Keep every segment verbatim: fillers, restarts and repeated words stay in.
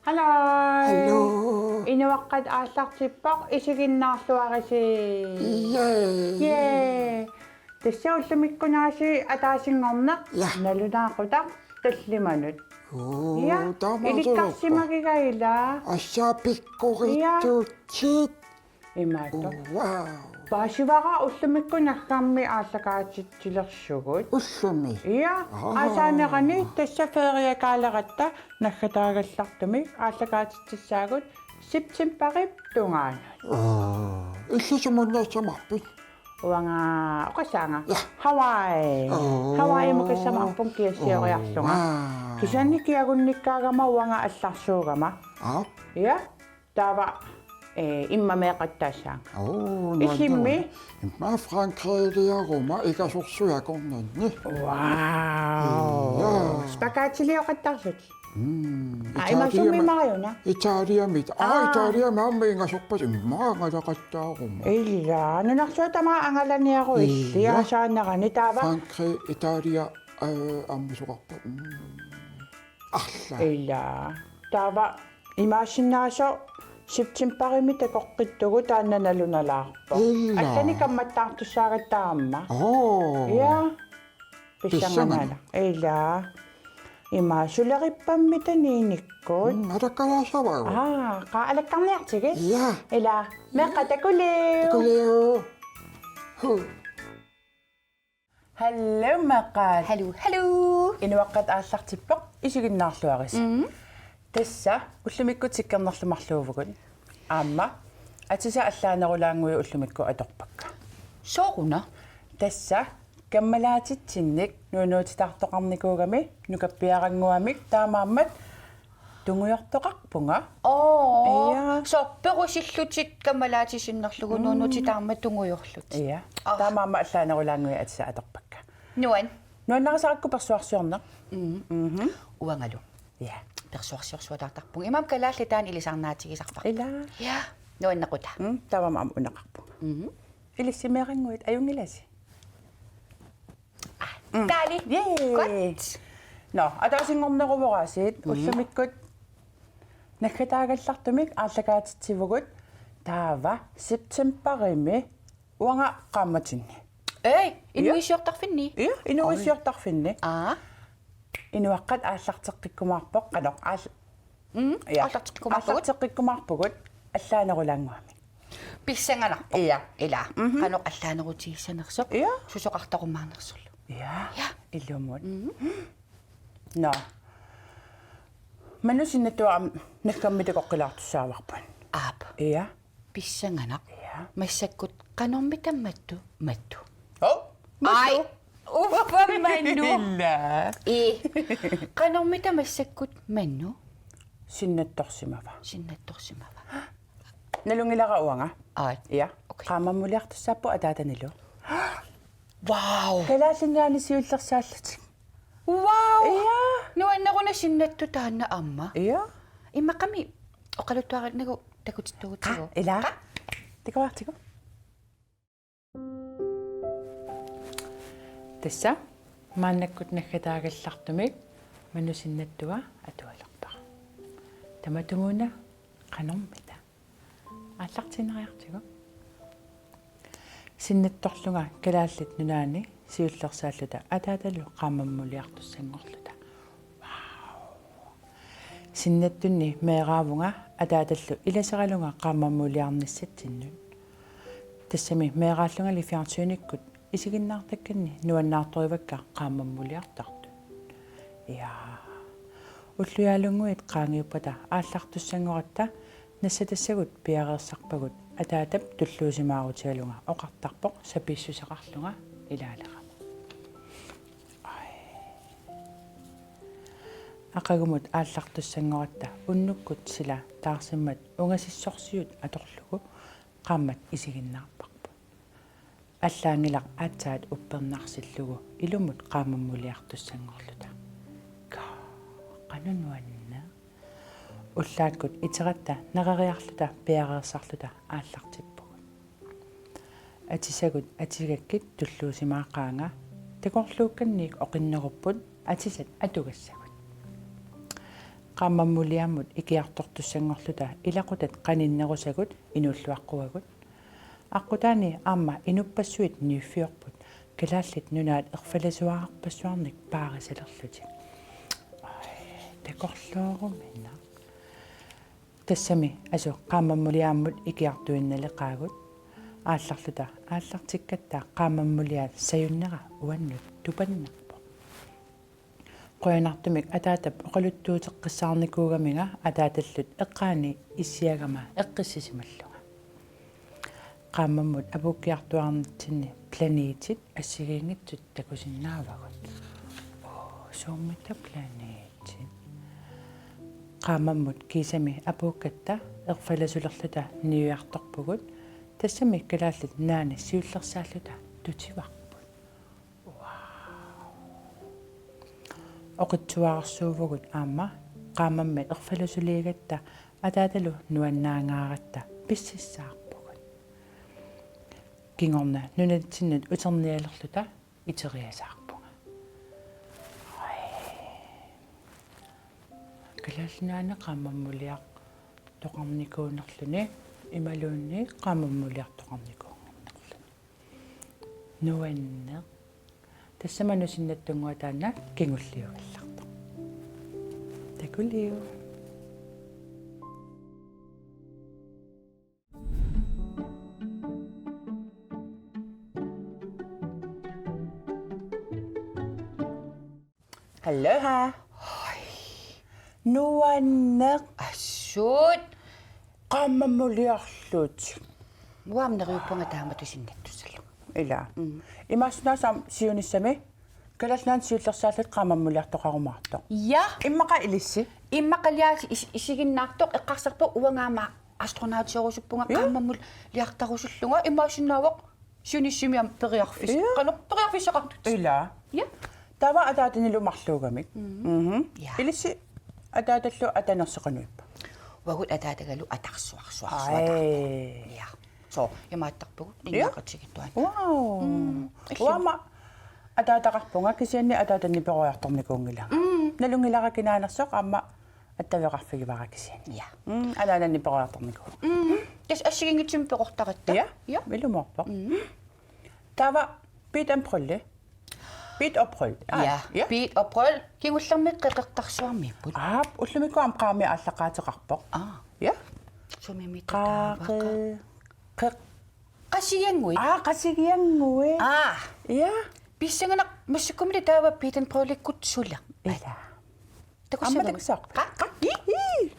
Hallo. Hallo. Inuaqqat aallartippoq, isiginnaarluarisi. Yay. Yay. Tassa ullumikkunaasiit ataasinngorneq. Ja. Nalunaaqutaq tallimanut. Oo, ja, taamaattoq. Ilikkarsimagiga ila. Assaa pikkoritsutsit. Ja. Imaattoq. Wow. Paasivara ullumikkut naggammi aallakaatitsilersugut. Ullumi? Ja, aa, aasaanerani tassa feriakaaleratta naggataagallartumik aallakaatitsissaagut septembarip tungaanut. Aa, illit sumunnassamarpit? Uanga oqassaanga. Ja. Hawaii. Oo. Hawaiimut ukassamarpunga kiassioriarlunga. Oo, wow. Kisianni kiagunnikkaangama uanga allarsuugama. Aa. Ja. Taava, eh, immaqa meeqqattaassaanga. Oo, illimmi? Immaqa Frankrigiliaruma ingasorsuit akornanni. Wow. Ja. Spaghettilioqattaarsutit. Mm, aa, ima Italiami-, sumimariuna? Italiamit. Aa, aa. Italiami aamma ingasorpassi immaqa angalaqattaaruma. Ila, nunarsuaq tamaat angalaniaruit. Ila. Aasaanerani taava. Frankrig, Italia, eh, aamma soqarpa. Mm. Arla. Ila. Taava imaassinnaasoq septembarimi takoqqittugu taanna nalunalaarpoq. Ila. Allanik kammattaartussaagatta aamma. Oo. Ja. Pissanganaq. Pissanganaq. Ila. Ima sulerippammita niinikkut. Mm, alakkalaassavagut. Aa, qaa alakkarniartigit? Ja. Ila. Meeqqat takuliuk. Takuliuk. Hu. Hallo meeqqat. Hallo, hallo. Inuaqqat aallartippoq, isiginnaarluarisi. Mm. Tassa ullumikkut tikkernerlu marluuvugut. Aamma atisat allaanerulaannguit ullumikkut atorpakka. Sooruna? Tassa kammalaatitsinnik nuunuutitaartoqarnikuugami nukappiarannguamik taamaammat tungujortoqarpunga. Oo. Ja. Soorlu perusillutit kammalaatitsinerlugu, mm, nuunuutitaarmat tungujorlutit. Ja. Aa. Taamaammat allaanerulaannguit atisat atorpakka. Nuann. Nuannarisarakku persuarsiorneq. Mm. Mhm. Uangalu. Ja. Persuarsiorsuataartarpunga. Imaammat kalaallit taanna ilisarnaatigisarpara. Ila. Ja. Nuannequtaa. Mm, taamaammat aamma unaqarpunga. Mhm. Ilissi meerannguit, ajunngilasi? Mm. Taali. Yay. Godt. Nå, ataasinngorneruvoq aasiit, mm, ullumikkut naggataagallartumik aallakaatitsivugut taava septembarimi uanga qaammatinni. Ei, ja, inuiassiortarfinni? Ja, inuiassiortarfinni. Aa. Inuaqqat aallarteqqikkumaarpoq, qanoq aal-, mm, ja, aallarteqqikkumaarpugut. Aallarteqqikkumaarpugut allaanerulaannguamik. Pissanganarpoq. Ja. Ila. Mhm. Qanoq allaanerutigissanersoq. Ja. Susoqartarumaarnersorlu. Ja. Ja. Ilumut. Mhm. Nå. Manu sinnattua aamma naggammi takoqqilaartussaavarput. Aap. Ja. Pissanganaq. Ja. Massakkut qanormita Mattu, Mattu. Hov? Mattu? Ai. Uffa Manu. Ila. Ii. Qanormita massakkut Manu? Sinnattorsimava. Sinnattorsimava. Nalunngilara uanga. Aat. Ja. Okay. Qaammammuliartussaapput ataatanilu. Wow. Kalaallit Nunaanni siullersaallutik. Wow. Ja. Nuanneruna sinnattut taanna aamma. Ja. Immaqami oqaluttuarinagu takutittugut. Qa, ila. Qa. Takuartigu. Tassa maannakkut naggataagallartumik Manu sinnattua atualerpara. Tamatumuuna qanormita? Aallartiinnariartigu. Sinnattorlunga Kalaallit Nunaanni siullersaalluta ataatalu qaammammuliartussanngorluta. Wow. Sinnattunni meeraavunga ataatallu ilaseralunga qaammammuliarnissatsinnut. Tassami meeraallungali fjernsynikkut isiginnaartakkanni nuannaartorivakka qaammammuliartartut. Ja. Ullujaalunnguit qaangiuppata aallartussanngoratta nassatassagut piareersarpagut ataatap tulluusimaarutigalunga oqartarpoq sapiissuseqarlunga ilaalerama. Ai. Aqagumut aallartussanngoratta unnukkut sila taarsimmat ungasissorsiut atorlugu qaammat isiginnaarparput. Allaanngilaq aatsaat uppernarsillugu ilumut qaammammuliartussanngorluta. Kaa, qanoq nuanneq. Ullaakkut iteratta nereriarluta piareersarluta aallartippugut. Atisagut atigakkit tulluusimaaqaanga, takorluukkanniit oqinnerupput atisat atugassagut. Qaammammuliammut ikiartortussanngorluta ilaqutat qaninnerusagut inuulluaqquagut. Aqqutaani aamma inuppassuit niuffiorput Kalaallit Nunaat erfalasuararpassuarnik paarisalerlutik. Ai, takorlooruminaq. Tassami asu qaammammuliammut ikiartuinnaleqaagut. Aallarluta aallartikkatta qaammammuliaat sajunnera uannut tupannarpoq. Qujanartumik ataatap oqaluttuuteqqissaarnikuugaminga ataatallu eqqaani issiagama eqqissisimallunga. Qaammammut apuukkiartuaarnitsinni planetit assigiinngitsut takusinnaavagut. Oo, suummita planetit. Qaammammut kiisami apuukkatta erfalasulerluta niuiartorpugut. Tassami Kalaallit Nunaanni siullersaalluta tutivarput. Wow. Oqitsuararsuuvugut aamma qaammammi erfalasuliigatta ataatalu nuannaangaaratta pississaarpugut. Kingorna nunatsinnut uternialerluta iteriasaarpunga. Kalaallit Nunaanni qaammammuliartoqarnikuunerluni imaluunniit qaammammuliartoqarnikuunnginnerluni. Nuanneq. Tassami nusinnattunnguaq taanna kingulliugallartoq. Takuliu. Aloha. Hoi. Nuanneq. Assut. Qaammammuliarlutik. Uanga neriuppunga taama tusinnattussallugu. Ila. Mm. Imaassinnaavoq siunissami Kalaallit Nunaanni siullersaalluta qaammammuliartoqarumaartoq. Ja. Immaqa ilissi? Immaqaliaasiit is-, isiginnaartoq eqqarsarpoq uanga aamma astronauterusuppunga. Ja. Qaammammuliartarusullunga imaassinnaavoq siunissami aamma periarfis-. Ja. Qanoq periarfissaqartut. Ila. Ja. Taava ataatanilu marluugamik. Mm. Mhm. Ja. Ilissi ataatallu atanersi qanoq ippa? Uagut ataatagalu atarsuarsuarsuataarpoq. Ai. Ja. So, imaattarpugut. Ja. Innaaqatigiittuaat. Wow. Mm. Uanga aamma ataataqarpunga kisianni ataatani peroriartornikuunngilanga. Mm. Nalunngilara kinaanersoq aamma attaveqarfigivara kisianni. Ja. Mm, anaanani peroriartornikuuvoq. Mm. Tassa assigiinngitsunik perortaratta. Ja. Ja. Ilumoorpoq. Mm. Taava Piit Amprulli. Piit Oprul. Aa, ja. Ja. Piit Oprul. Kingullermi Qeqertarsuarmiipput. Aap, ullumikkut aamma Qaami aallaqqaateqarpoq. Aa. Ja. Sumimiittut taava? Qaqe-, qeq-. Qasigiannguit. Aa, Qasigiannguit. Aa. Ja. Pissanganaq massakkumi taava Piit Amprulikkut suli. Ila. Takussavat? Aamma takussavat. Qa-, qa-, ii, ii.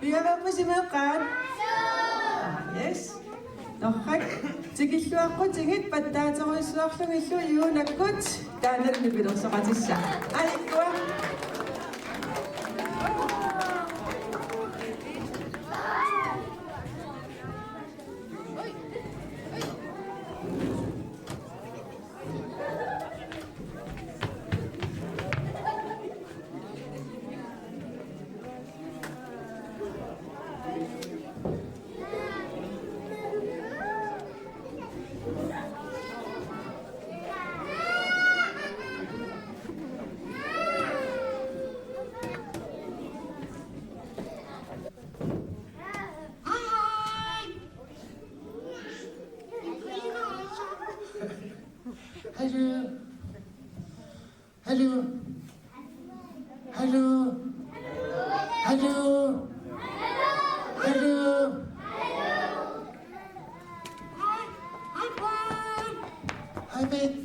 Pigaarpusi meeqqat? Yes. Torrak. Tikilluaqqutigit pattaaterujussuarlugillu Juunakkut taanna nipilersoqatissaa. Aikkua. Hallo. Hallo. Hallo. Hallo. Hallo. Hej. Hej, børn. Hej, Bent.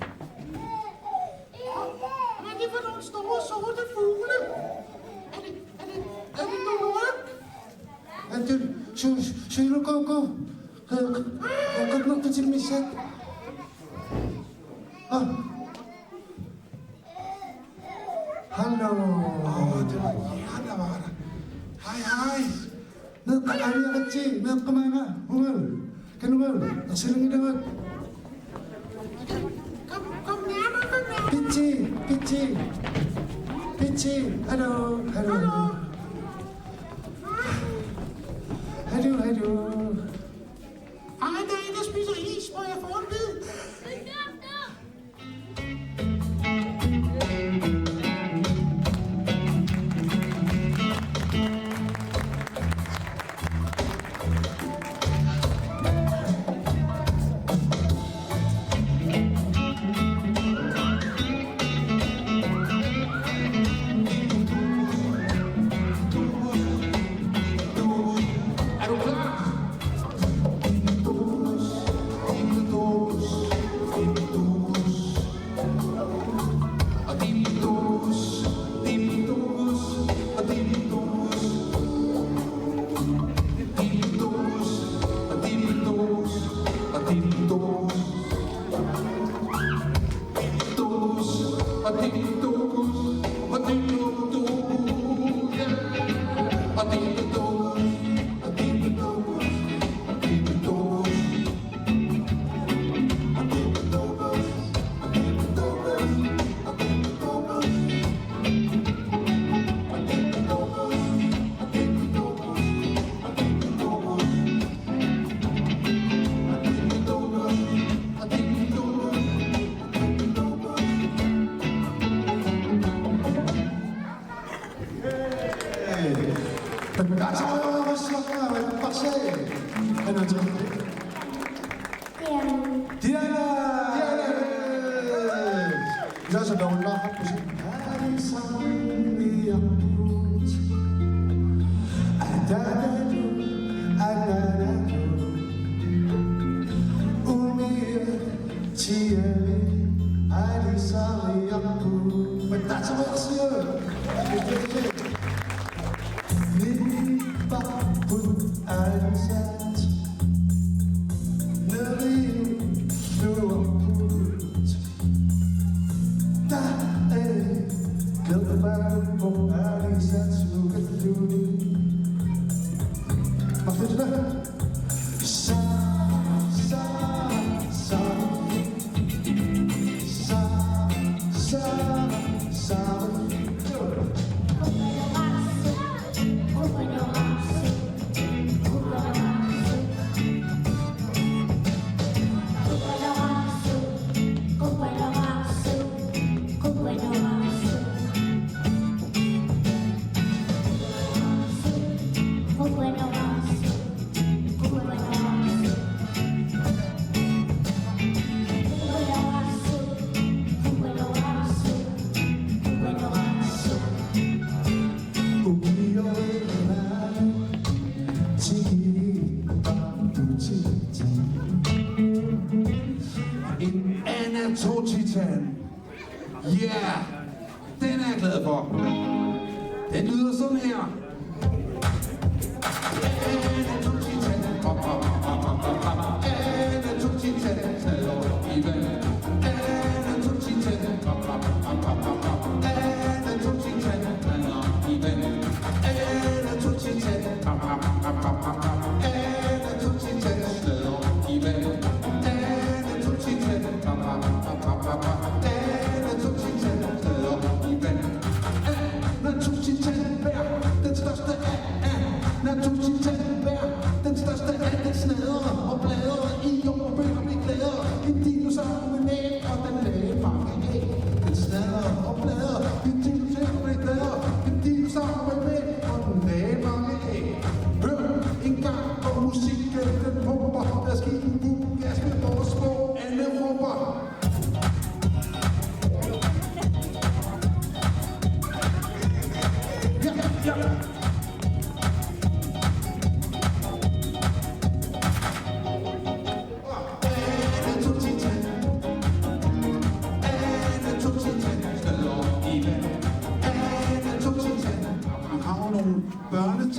Hvad er det for nogle store sorte fugle? Er det, er det, er det Noah? Antul, su-, su-, su-, go, go. Go, go, go, go, go, go, go, go. Ah. Hallo. Åh, det var jer, der var der. Hej, hej. Meeqqat aalajangersi, meeqqat maanga, ungalu, kanungalu, ersilingilagut. Kom, kom nærmere, kom nærmere. Pitsi, pitsi, pitsi, hallo, hallo. Hallo, hallo. Hej, der er en, der spiser is. Må jeg få en bid? Er du klar? Diana. Diana. Diana. Ilaasa taunnaarpusi. Tiami alisariarput. Pattaaseriarsiuk. Nipparput alisat. Neriulluarput. Tae. Kerpaampoq alisat sukalluni. Mafutla. Sa, sa, sa. Sa, sa, sa. En Anatoltitan. Yeah! Den er jeg glad for. Den lyder sådan her. Naturtitandbær, den største af, af. Naturtitandbær, den største af, den snadrer og bladrer.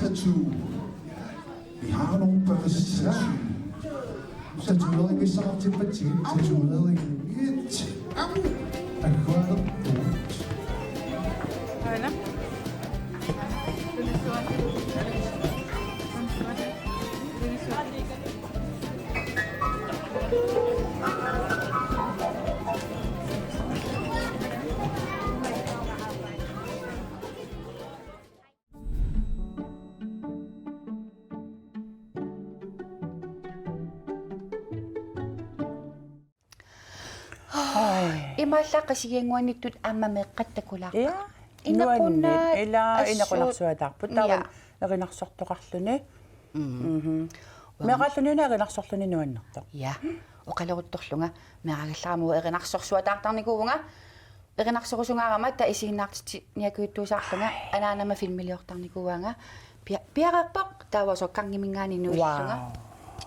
Tattoo. Vi har nogle børn til tattoo. Tatoveringsartipatsi. Tatovering et. Aggualerpoq. Imaallaat Qasigiannguaniittut aamma meeqqat takulaarput. Ja. Inaqunaat. Nuanneq. Ila assut. Inaqunarsuataarput. Taava. Ja. Erinarsortoqarluni. Mm. Mhm. Meeraalluinnaq erinarsorluni nuannertoq. Ja. Oqaleruttorlunga meeraagallarama erinarsorsuataartarnikuuvunga. Erinarsorusungaarama taava isiginnaartitsiniakujuttuusaarlunga anaanama filmiliortarnikuuaanga pia-, piareerpoq taava soorlu gangiminngaanniit nuillunga. Wow.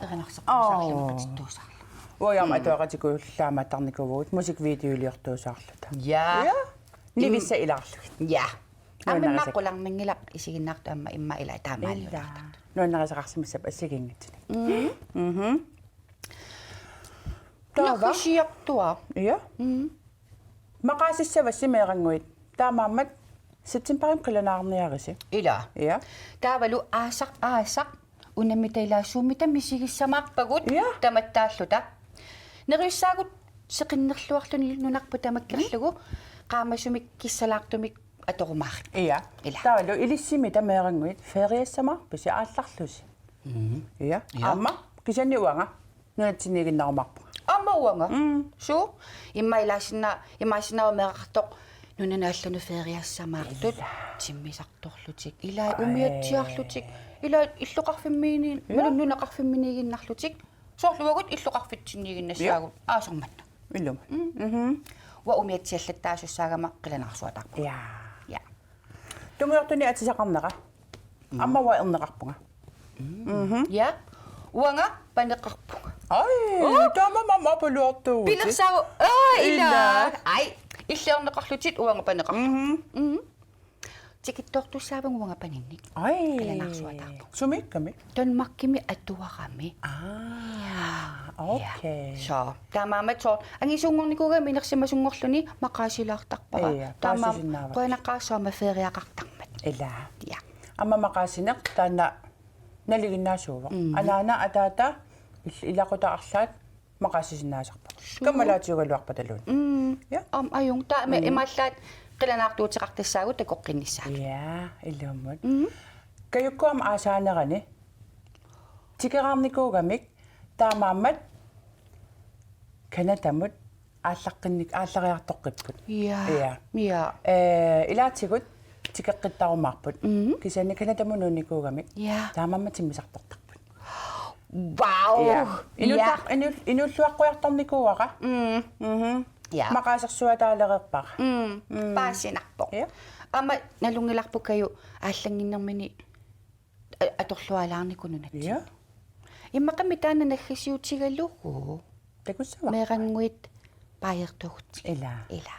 Erinarsorsuarlunga qatittuusaarlunga. Uanga aamma atuaqatikuullaamaatarnikuuvugut musikvideoliortuusaarluta. Ja. Ja. Nivissat ilaarlugit. Ja. Aamma nuannarisak- immaqa qularnanngilaq isiginnaartut aamma immaqa ila taamaaliulaartartut. Nuannarisaqarsimissappat assigiinngitsunik. Mm. Mhm. Taava. Nakusiartua. Ja. Mm. Maqaasissavassi meerannguit. Taamaammat septembarimi qilanaarniarisi. Ila. Ja. Taavalu aasaq aasaq unammitaa ilaa suummita misigissamaarpagut. Ja. Tamattaalluta. Neriussaagut seqinnerluarluni nunarput tamakkerlugu qaamasumik kissalaartumik atorumaarput. Ja. Ila. Taavalu ilissimita meerannguit feriassamaarpisi aallarlusi. Mhm. Ja. Ja. Aamma kisianni uanga nunatsinniiginnarumaarpunga. Aamma uanga. Mm. Suu, immaqa ilaasinnaa-, imaassinnaavoq meeraqartoq nunanut allanut feriassamaartut. Ila. Timmisartorlutik. Ila. Ai. Umiatsiarlutik. Ila illoqarfimmiini-, ja, malunnut nunaqarfimminiiginnarlutik. Soorlu uagut illoqarfitsinniiginnassaagut. Ja. Aasaq manna. Ilumut. Mm. Mhm. Uanga umiatsiallattaasussaagama qilanaarsuataarpunga. Ja. Ja. Tungujortunik atisaqarnera. Mm. Aamma uanga erneqarpunga. Mm. Mhm. Ja. Uanga paneqarpunga. Ai, oh, taamaammat aamma apaluartuuvutit. Pilersaagut. Aa, ila. Ila. Ai, illit erneqarlutit uanga paneqarpunga. Mhm. Mhm. Tikittoortussaavugut uanga paninnik. Ai. Qilanaarsuataarpunga. Sumiikkami? Danmarkimi atuarami. Aa, ja, okay. Så, taamaammat soorlu angisuunngornikuugami inersimasunngorluni maqaasilaartarpara. Ja, taamaammat paasisinnaavatit. Qujanaqaaq aamma feriaqartarmat. Ila. Ja. Aamma maqaasineq taanna nalinginnaasuuvoq. Mm. Anaana ataata il-, ilaquttat arlaat maqaasisinnaasarput. Suu. Kammalaatiugaluarpataluunniit. Mm. Ja. Aamma ajunngilaq. Taava, mm, imaallaat qilanaartuuteqartassaagut takoqqinnissaat. Ja, ilumut. Mm. Kajukkut aamma aasaanerani tikeraarnikuugamik taamaammat Canadamut aallaqqinnik-, aallariartoqqipput. Ja. Ja. Ja. Ee, ilaatigut tikeqqittarumaarput. Mm. Kisianni Canadamut nuunnikuugamik. Ja. Taamaammat timmisartortarput. Wow. Ja. Inulla-, ja, inu-, inuulluaqquartarnikuuara. Mm. Mhm. Ja. Maqaasersuataalereerpara. Mm. Mm. Paasinarpoq. Ja. Aamma nalunngilarput Kaju aallannginnermini a-, atorlualaarnikuuvoq nunatsinni. Ja. Immaqami taanna naggasiutigalugu. Takussavara. Meerannguit paajertugut. Ila. Ila.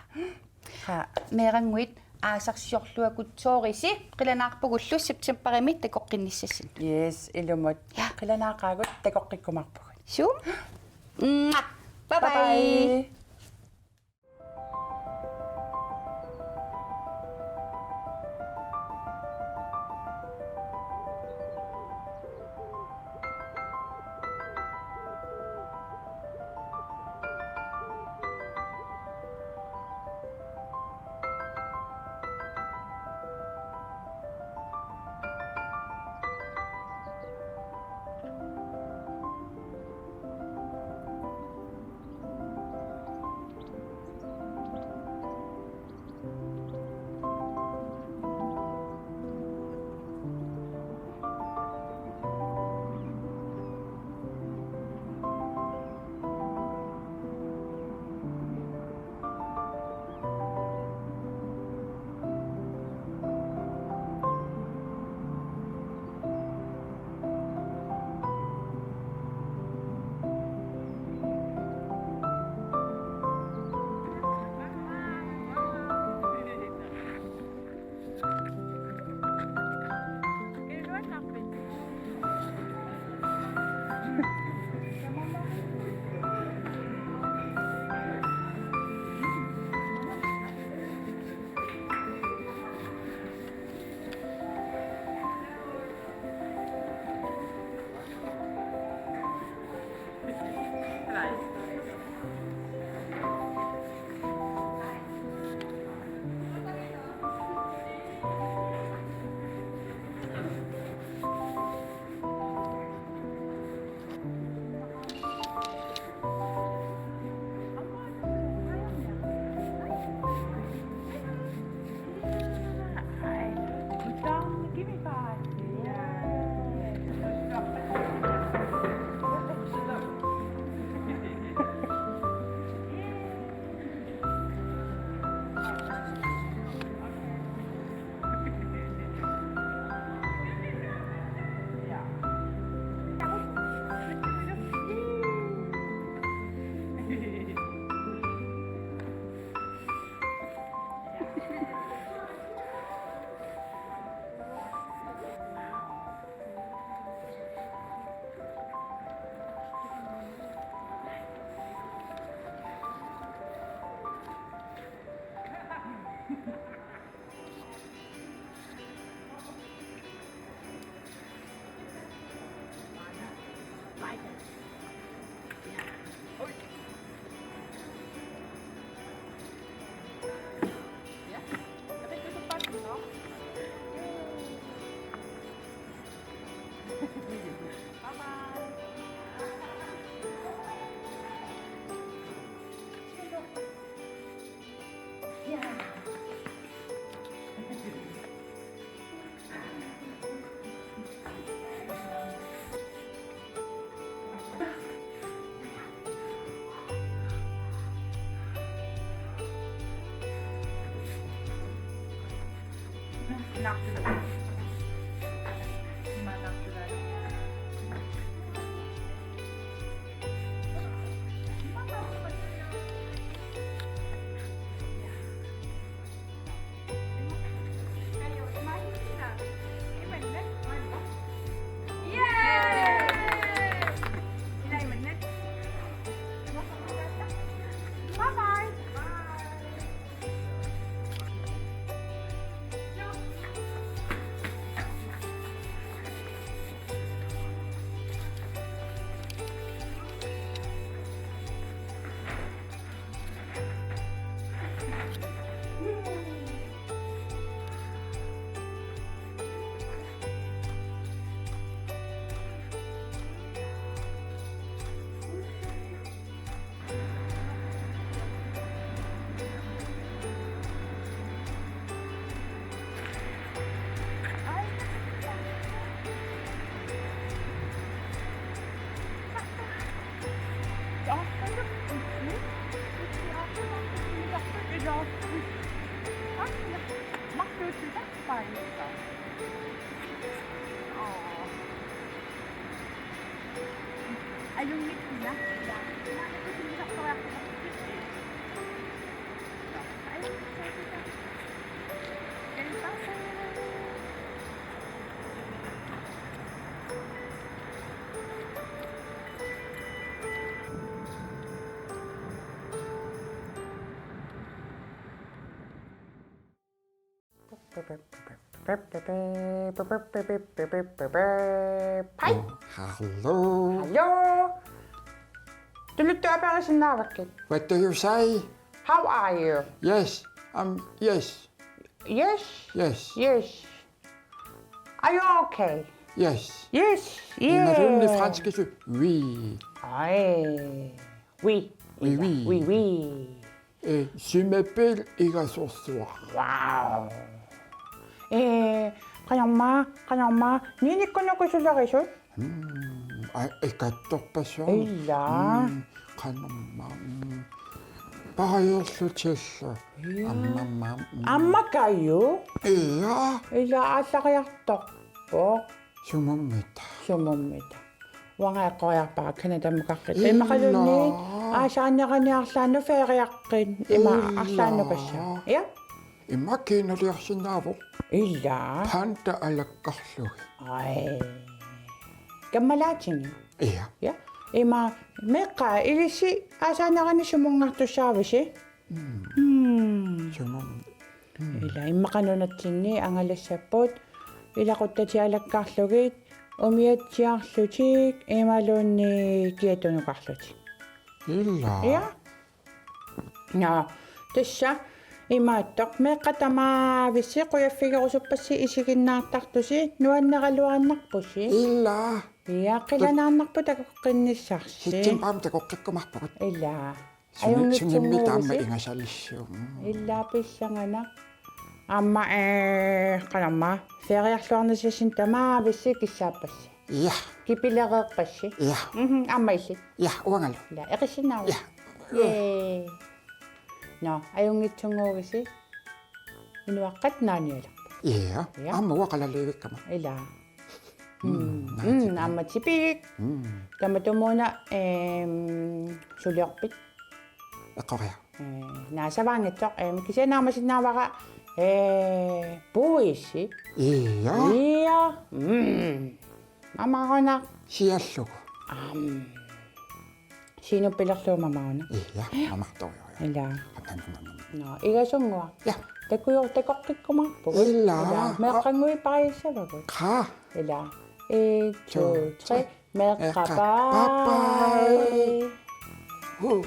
Haa. Meerannguit aasarsiorluakutsoorisi qilanaarpugullu septembarimi takoqqinnissassinnut. Yes, ilumut. Ja. Qilanaaqaagut takoqqikkumaarpugut. Suu. Mwah. Bye bye. Bye bye. Hi. Oh, hello. Hello. Tuluttut aperisinnaavakkit. What do you say? How are you? Yes, um, yes. Yes? Yes. Yes. Are you okay? Yes. Yes. Imaluunniit franskisut oui. Ai. Oui. Oui, oui. Oui, oui. Eh, je m'appelle Igasorsuaq. Wow. Eh, qanormaa, qanormaa, Niinikkunnuku sulerisut? Mm, ai, ikattorpassuarnik. Ilaa. Mm, qanormaa, mm. Paariorlutillu. Ilaa. Ammammaa, mm. Aamma Kaju? Ilaa. Ilaa, aallariartorpoq. Sumummita. Sumummita. Uanga eqqoriarpara Canadamukarluta. Ilaa. Immaqaluunniit aasaanerani arlaannut feriaqqit ima. Ilaa. Arlaannukassaaq. Ja? Ima kiinaliorsinnaavoq. Ilaa. Panda alakkarlugit. Ai. Kammalaatinik. Ja. Ja. Ima meeqqat ilissi aasaanerani sumunngartussaavisi? Mm. Mm. Sumut. Mm. Ilaa, immaqa nunatsinni angalassapput ilaquttatit alakkarlugit, umiatsiarlutik, imaluunniit kiatunukarlutik. Ilaa. Ja. Nå, tassa imaattoq, meeqqat tamaavissi qujaffigerusuppassi isiginnaartartusi, nuanneraluarnarpusi. Ilaa. Ja, qilanaarnarpoq takoqqinnissarsi. Septembarimi takoqqikkumaarpugut. Ilaa. Suni-, sunimmi taama ajunngitsunnguugisi ingasalissuum. Ilaa, pissanganaq. Aamma, eh, qanormaa, feriarluarnissassinnik tamaavissi kissaappassi. Ja. Kipilereerpassi. Ja. Mhm, aamma illit. Ja, uangalu. Ilaa, eqissinnaavit? Ja. Yay. Nå, ajunngitsunnguugisi. Inuaqqat naanialerput. Ja. Ja. Aamma uanga qalalivikkama. Ilaa. Mm, mm, naatsi. Aamma tipigik. Mm. Tamatumuuna, ehm, suliorpit? Eqqoriaruk. Eh, naasavaanngitsoq, ehm, kisianni naamasinnaavara, eh, puisi. Ja. Ja. Mm. Mamarunaq. Siallugu. Aam. Sinuppilerlugu mamarunaq. Ja, mamartoq. Ilaa. Nå, Igasunnguaq. Ja. Takuju-, takoqqikkumaarpugut. Ilaa. Ilaa. Meeqqannguit paasissavagut. Qaa. Ilaa. En, to, to, tre, tre. Meeqqat paasii. Meeqqat paasii. Huu.